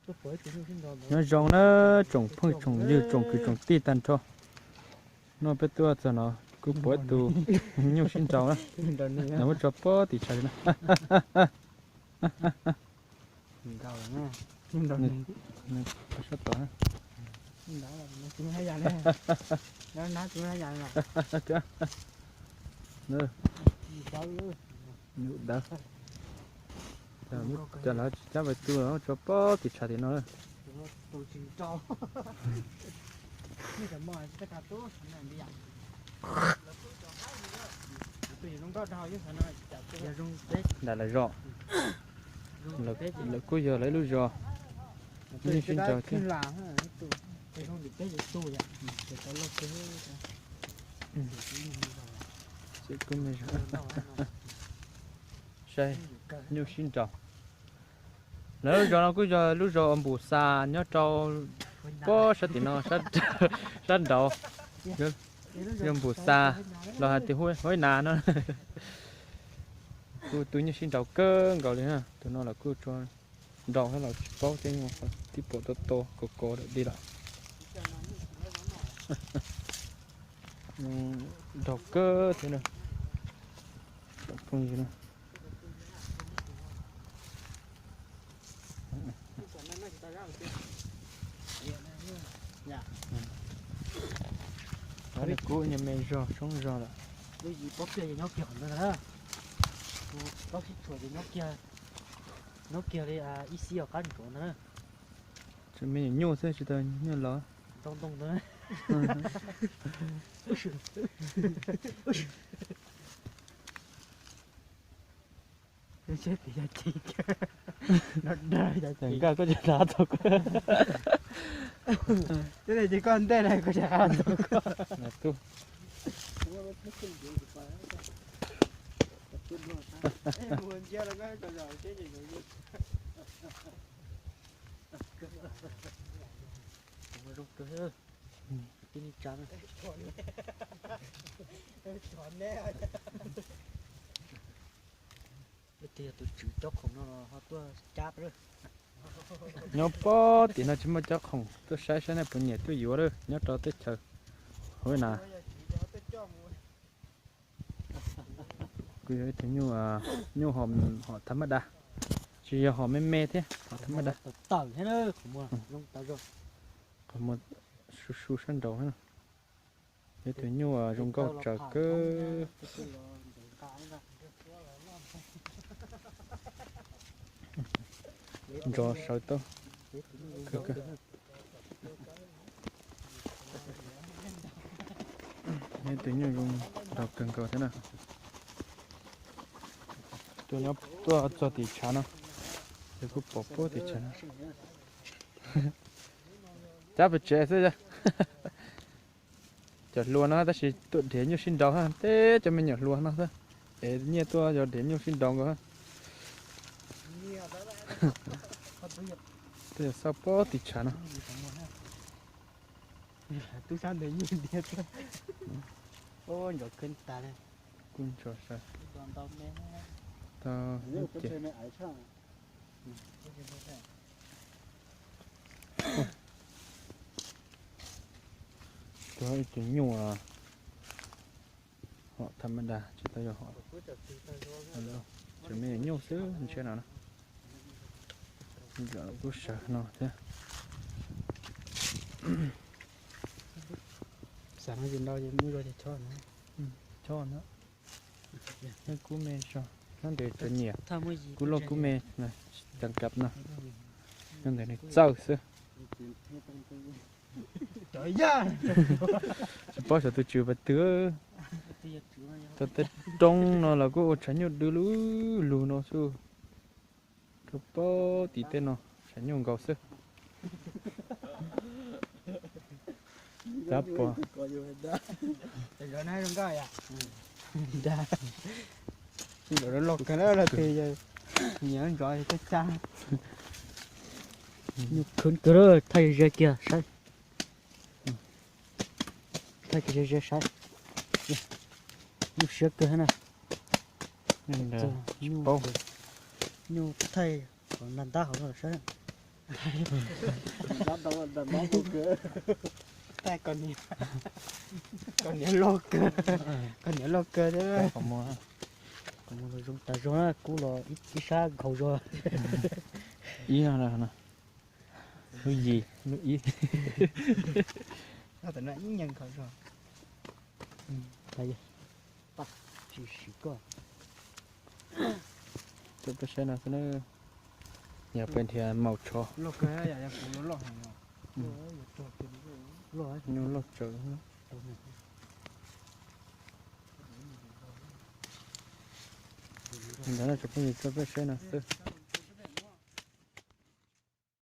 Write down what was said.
Nyob zoo na tsoom phooj tsoom ywg tsoom kwv tsoom tij tag nrho. Nov peb tuaj txog no kuj pom ib tug nyuj sib nraus na, muab tso pem tim tshav li na. Sab tod na. Cov lawv tsis cab pem tu, tso pem tim tshav tim no. Nram lawv zos, lawv kuj yog lawv ib lub zos, yeej sib nraus thiab. Saib nyuj sib nraus. Lawv lub zos no kuj yog lub zos Npus Xas nyob rau pem sab tim no, sab nraud, yog Npus Xas los hais tias Huab Nas no. Kuj tu nyuj sib nraus kawg nkaus li na, tus no lawv kuj tso nraus thiab los tsis paub thiab, tib pom to to kos kos dawm di lawm. Nraus kawg thiab na. Kub nyuj me zog tshoob zog lawm. Nyob kiag li ib xib os qab ntsuav ntag na. Tsis me nyuam nyuj xwb tsis tau nyuj los. Ntoo ntoo ntawd. Nkaj koj tsis tas tau koj. Ces koj ntej na koj tsis tas tau koj. Tus tswv cob khoom no los ho tuaj cab. Nyob pem tim no tsis muaj cob khoom, tuaj saib saib nej puas nyiam tuaj yuav lawm nyob rau teb chaws Huab Nas. Kuj yog ib tug nyuj, nyuj hom tha maj da, tsis yog hom me me thiab, hom tha maj da. Qhov muag su su sab nraud, yog ib tug nyuj zoo nkauj tsaws kawg. Nrov sawv tau kawg kawg. Yog ib tug nyuj zoo nraug kawg nkaus thiab na. Tuaj nyob tuaj txog tim tshav no, yog kuj pom puag tim tshav no. Cab pem tsev xwb. Cov hluas no tab sis tuaj dhia nyuj sib nraus, tej cov me nyuam hluas no xwb, es nyiaj tuaj yog dhia nyuj sib nraus nkaus. Tuaj yog xauj puag tim tshav no. Kuj ntso sawv. Tau ces. Tuaj ib tug nyuj hom tha maj da, tsis tau yog hom, tsuas me nyuam nyuj xwb ntshe no na. Kuj sawv no thiab. Xav no ces nrau ces muaj zog ces chob no. Chob no. Kub me zog, nyob ntawd tsuas nyiam kub loj kub me, cas kab no. Nyob ntawd nws txawj xwb. Tsis paub xyov tus tswv pab twg. Tau tej roob no los kuj ua tshav nyuj dub lug lug no xwb. Rau puag tim tej no tshav nyuj nkaus xwb. Cab puas. Los kawg na, los twg nyiam ntxov cab cab. Nyuj khwv kawg, thaij ze kiag saib. Thaij kiag ze ze saib. Nyuj siab kawg na. Nyuj thaij nag ntab hauv no saib. Koj niam loj kawg, koj niam loj kawg thiab. Qhov muag los zoo tas zog na, kub los ib sab nkhaus zog. Ib no, lub yim, lub ib. Tsis sim koj. Tso peb saib no xwb na. Yog peb nrhiav maum tshov. Nyuj loj tsawv. Ntawd no tsoom phooj ywg, tso peb saib no xwb.